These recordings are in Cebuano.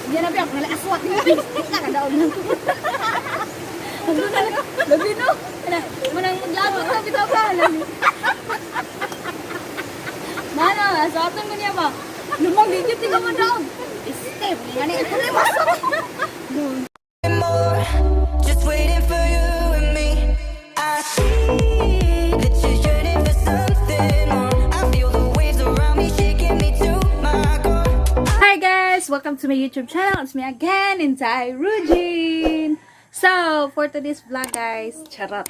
Yan na biyak, nala aswat ni Nakadaog na. Labi no. Manang maglago ka bitaw ka. Mana, aswatan mo niya ba? Lumang gigit ka mo daog. Step, ngani ito na maswat. More, just waiting for you and me. I see that you're yearning for something more. I feel the waves around me shaking me to my core. Hi guys! Welcome to my YouTube channel. It's me again, Insay Rujin! So, for today's vlog guys, charot.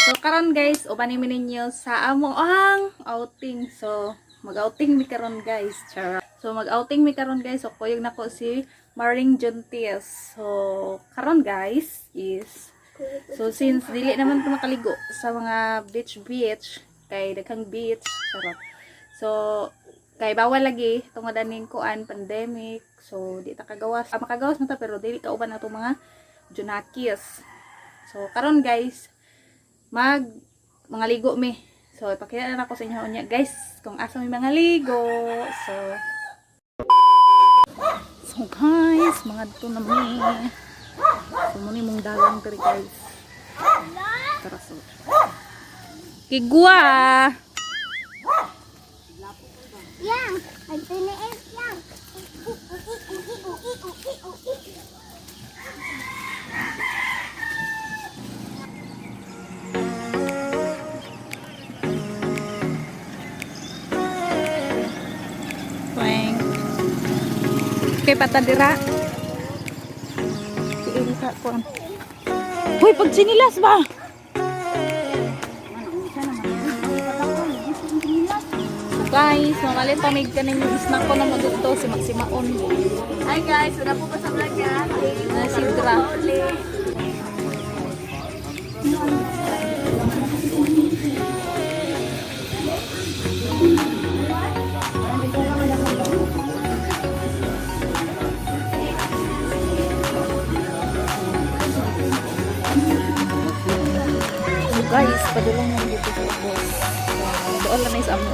So, karon guys, ubanin mi ninyo sa amo ang outing. So, mag-outing mi karon guys, charot. So, mag-outing mi karon guys. So, kuyog nako si Maring Juntis. So, karon guys is so since dili naman ko makaligo sa mga beach beach kay daghang beach, charot. So kay bawal lagi tungod aning kuan pandemic. So di ta kagawas. Ah, makagawas man ta pero dili ka uban atong mga junakis. So karon guys, mag mga ligo mi. So ipakita na ako sa inyo unya guys kung asa mi mga ligo. So guys, mga to na mi. So muni mong dalan diri guys. Tara so. Kigwa. Yang, ang tiniis yang. Tweng. Okay, patadira. Sige, ka kuan. Hoy, pagtsinilas ba? So guys, mamalit pamig ka ninyo snack ko na mo dito si Maximaon. Hi guys, wala po pa sa vlog ya. Na sidra. So guys, padulong mo dito sa ubos. So, doon lang na sa amo.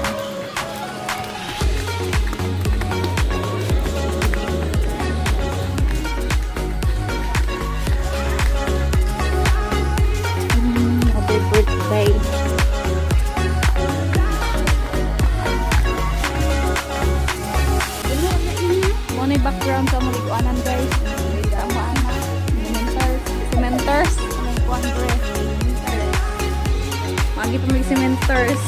Happy birthday. Mo na yung background sa among liguanan guys. Sa amo ana. Cementers. Cementers. Among kuan bre. Magi pa may cementers.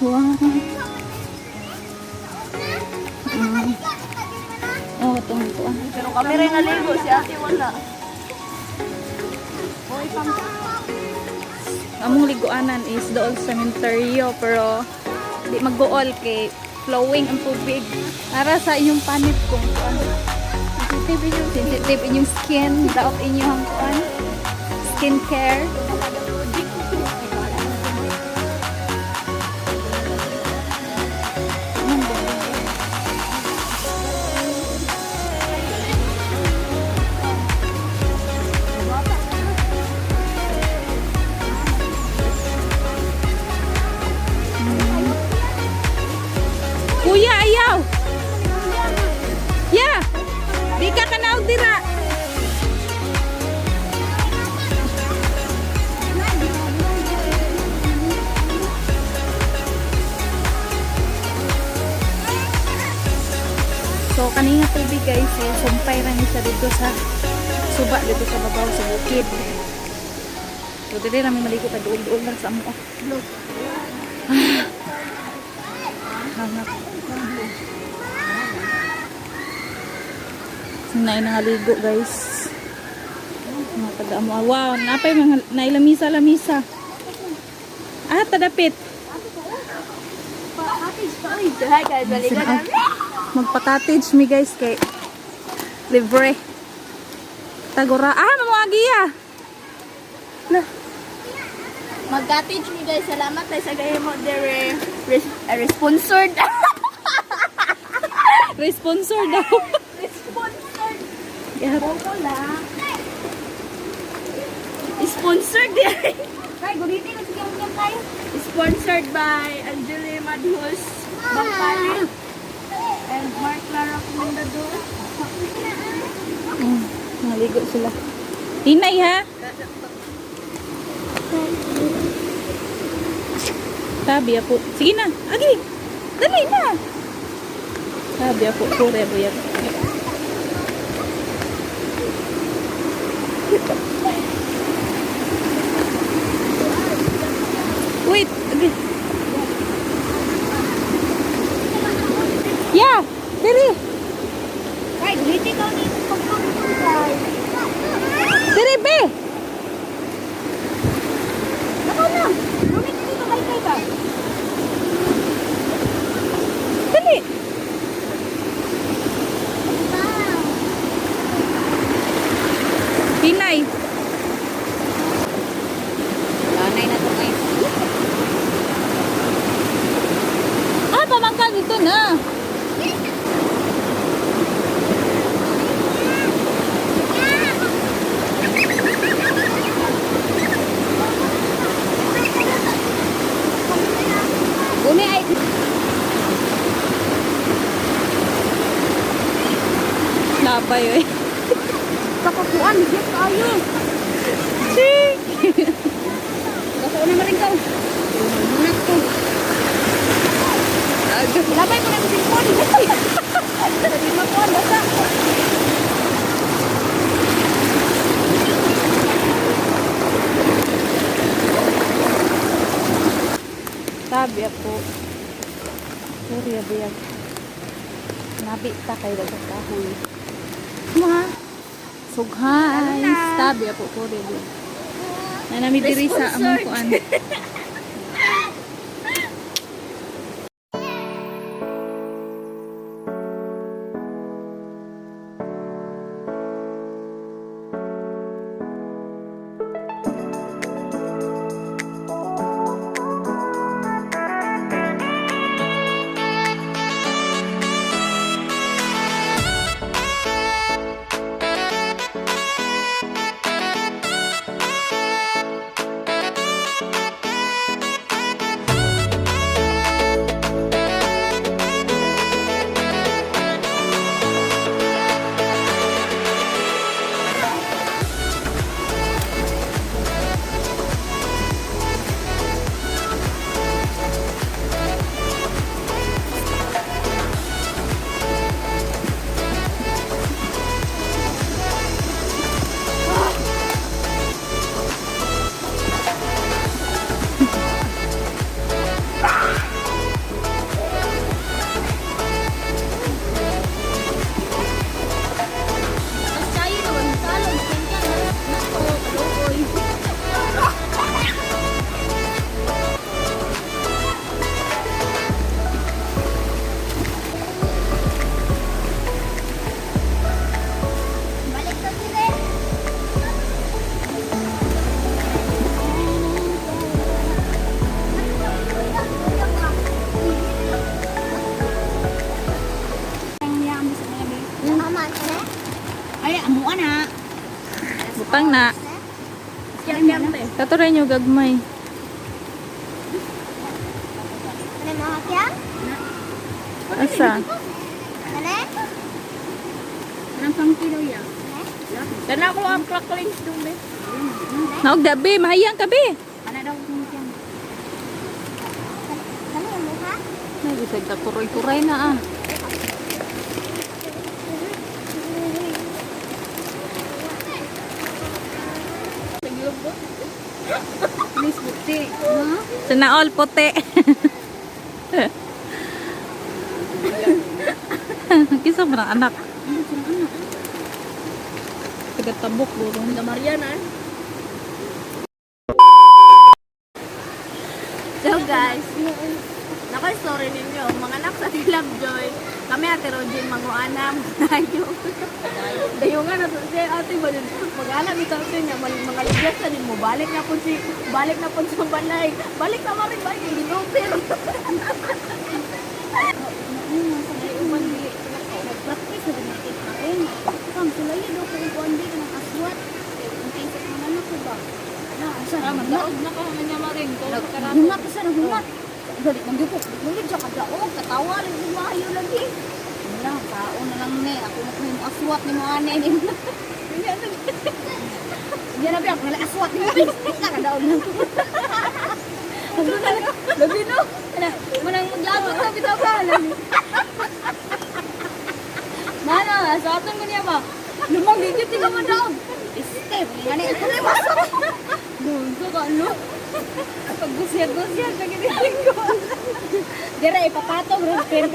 Wow. Oh, itong ito ah. Pero kami rin naligo, si ate wala. Among liguanan is dool sa cementerio pero di magguol kay flowing ang tubig. Para sa inyong panit kung kuan. Sensitive inyong skin, daot inyong kuan. Skincare. Kuya, ayaw! Yeah! Di ka kanaog dira! So, kanina tubig guys, eh, sumpay na ni siya dito sa suba, dito sa babaw, sa bukid. So, dili namin maligo kay duol-duol lang sa amo. Hangat. Sinay nangaligo guys. Mga taga amo. Wow, napay mga nailamisa-lamisa. Ah, tadapit. Hi guys, balikan na. Magpa-cottage mi guys kay libre. Tagura. Ah, mamuagi ah. La. Mag-cottage mi guys, salamat tayo sa gahimo dere. Sponsored. Responsor daw. Sponsored. Yeah. Bobo lang. Sponsored din. Kay, gulitin na sige ang kayo. Sponsored by Angeli Madhus Bangpali and Mark Clara Comendador. Naligo sila. Tinay ha. Tabi ako. Sige na. Agi. Dali na. Tabi ako. Pure buyag. Wait. Agi. Yeah. Diri. Kay, gulitin ka ni pagpagpagpag. Diri be. Ako na. Lumit dito kay kay ba? Dali. Tinay. Lanay na to guys. Ah, pamangka dito na. Guni ay Lapay eh. kakakuan, bigyan kayo. Chik! Kakuan na rin ka. Munat ko. Labay ko na yung cellphone. Sabi mo ko, basta. Tabi ako. Sorry, abiyag. Nabi ta kay dagang kahoy. Ma. So guys, tabi ako ko rin. Nanami diri sa among kuan. Mas kayo naman, salon, kanya, nako, kaluoy. Balik sa dire. Mama, ane? Ay, amuan na. Butang na. Katuray nyo gagmay. Ane mo hakyan? Asa? Ane? Anong pangki daw ya? Tana ko ang cracklings dun be. Naog dabi, mahayang ka be. Ana daw kung kyan. Kani mo ha? Ay, bisag ta kuroy-kuray na ah. Miss Buti. No? Sana all puti. Kisa ba ng anak? Taga-tabok, burong. Da Mariana. So guys, naka-story ninyo, mga anak sa Tilab Joy, Kami, Ate Rojin, manguanam. Dayo. Dayo nga na siya, ate ba yun? Mag-alam ito siya niya, mga ligas na din mo. Balik na po si, balik na po sa balay. Balik na marin ba? Yung ginupir. Nag-practice na rin natin kain. Kam, sila yun daw kung kuwan di ka ng aswat. Kung kayo sa mga anak ko ba? Na, asa na man Daog na ka nga niya maring. Hunat ka sa hunat. Dali, mangyupok. Mangyupok siya kadaog. Katawa lang yung maayo lagi. Wala, tao na lang ni. Ako na ko yung aswat ni mga anay ni. Hindi na ba ako nala aswat ni mga Nakadaog na. Lagi no? Manang maglagot na bitaw ka. Nana, sa aton ko niya ba? Lumang gigit ka man daog. Este, nga ni ako na yung aswat. Doon ka ano? Pag-gusya-gusya, kaginiling ko. Dire, ipapatong ro. Pero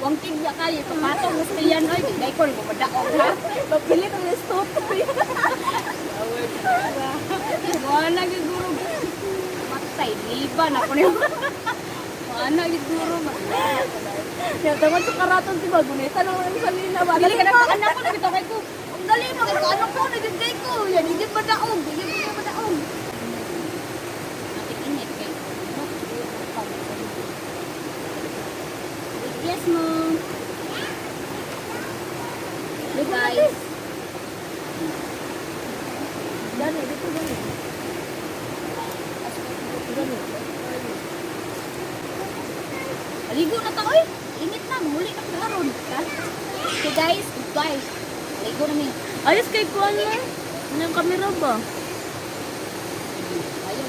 wang tigya kayo, ipapatong. Gusto yan, oy. Dahil ko, madaog ha. Papilit ang stop. Wala giguro. Matay, liban ako niyo. Wala giguro. Ya, tama sa karaton si Bagunita nang ang salina ba? Dili ka na anak ko nagita kay ko. Ang dali mo kay anak ko nagigay ko. Yan hindi ba daog, hindi ba daog. Natik init kay. Yes mo. Hello guys. Dani, dito dani. Dani. Aligo na ta oy. Init na, muli na karon. Ha? Okay guys, goodbye. Aligo na mi. Ayos kay kuan na. Ano yung kamera ba? Ayaw.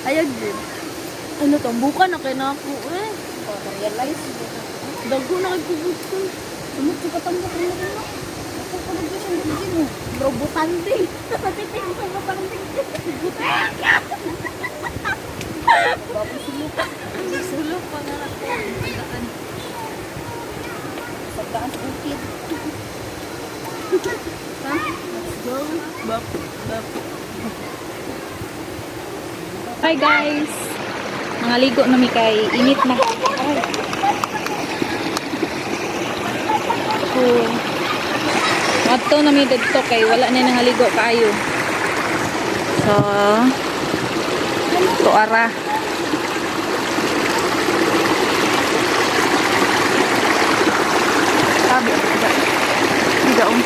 Ayag din. Ano to? Buka na kay nako eh. Oh, realize. Dago na kay kubuto. Sumot sa katambok rin ako no. Ako ko nagdo siyang gudin mo. Bro, butanding. Natiting sa butanding. Sulok pa nga ako. Magaan. Pagdaan sa bukid. Let's go. Bap, bap. Hi guys! Mga ligo na mi kay init na. Aray. So, adto na mi didto kay wala na nangaligo kaayo. So, tuara. Sabi, Higaon.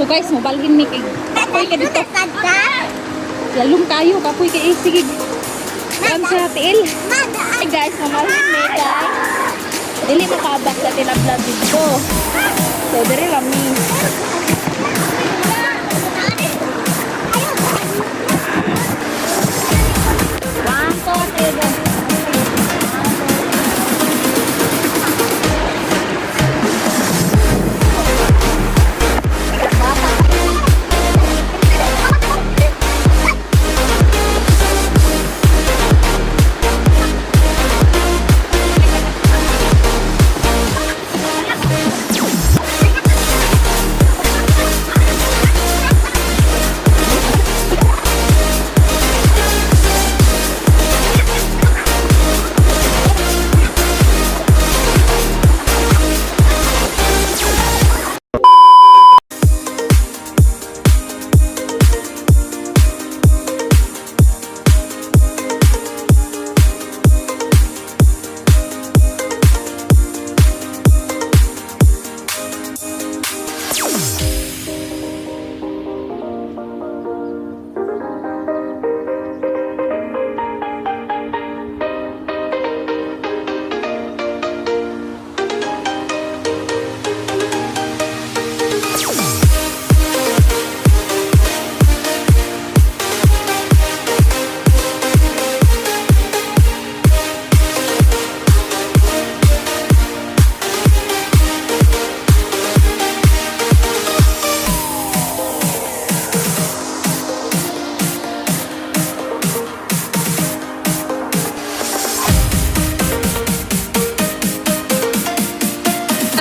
So guys, mobalhin mi kay kapoy ka dito. Lalong kayo, kapoy kay eh, sige. Kuan sa tiil. Hey guys, mamalhin mi kay dili makaabak sa tinablan dito. So diri ra mi. One, two, three, go.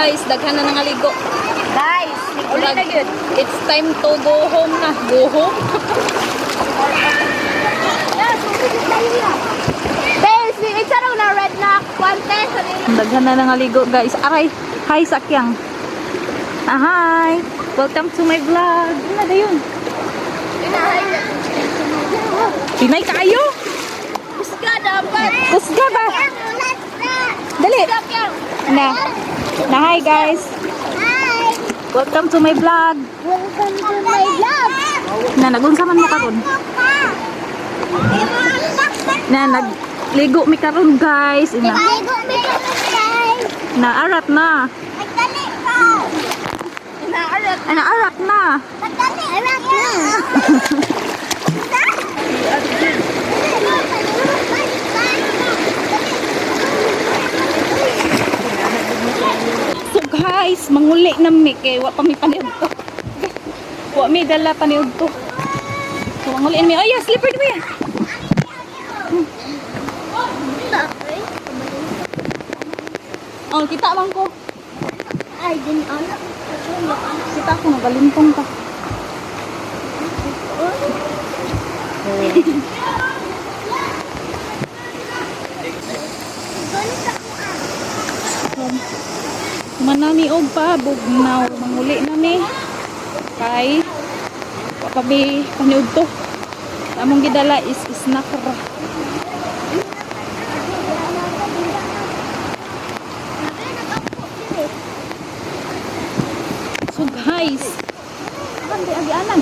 Guys, daghan na nangaligo. Guys, uli na gyud. It's time to go home na. Go home? Guys, it's raw na red na kwante sa Daghan na nangaligo, guys. Aray, hi sakyang. Ah, hi. Welcome to my vlog. Ano na yun? Pinay kayo. Kusga dapat. Kusga ba? Dali. Na. Na, hi guys. Hi! Welcome to my vlog. Welcome to my vlog! Na nagunsa man mo karon? Na nagligo mi karon, guys. Ina. Naligo mi karon, guys! Na arat na. Magdali ka! Inaarat. Ay, na arat na. Magdali arak na! So guys, manguli na mi kay wa pa mi paniud to. Wa mi dala paniud to. So manguli mi. Ay, yeah, slipper mi. Oh, kita man ko. Ay, din anak. Kita ko nagalintong pa. Manami og pa bugnaw manguli na mi. Kay wa pa mi paniud to. Among gidala is snack ra. So guys, andi agianan.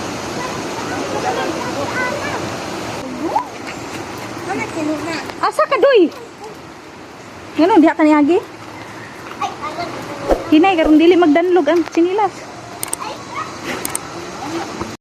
Ano sinuna? Asa ka doy? Ngano diha ka niagi? Ay, alam. Hinay karon dili magdanlog ang sinilas.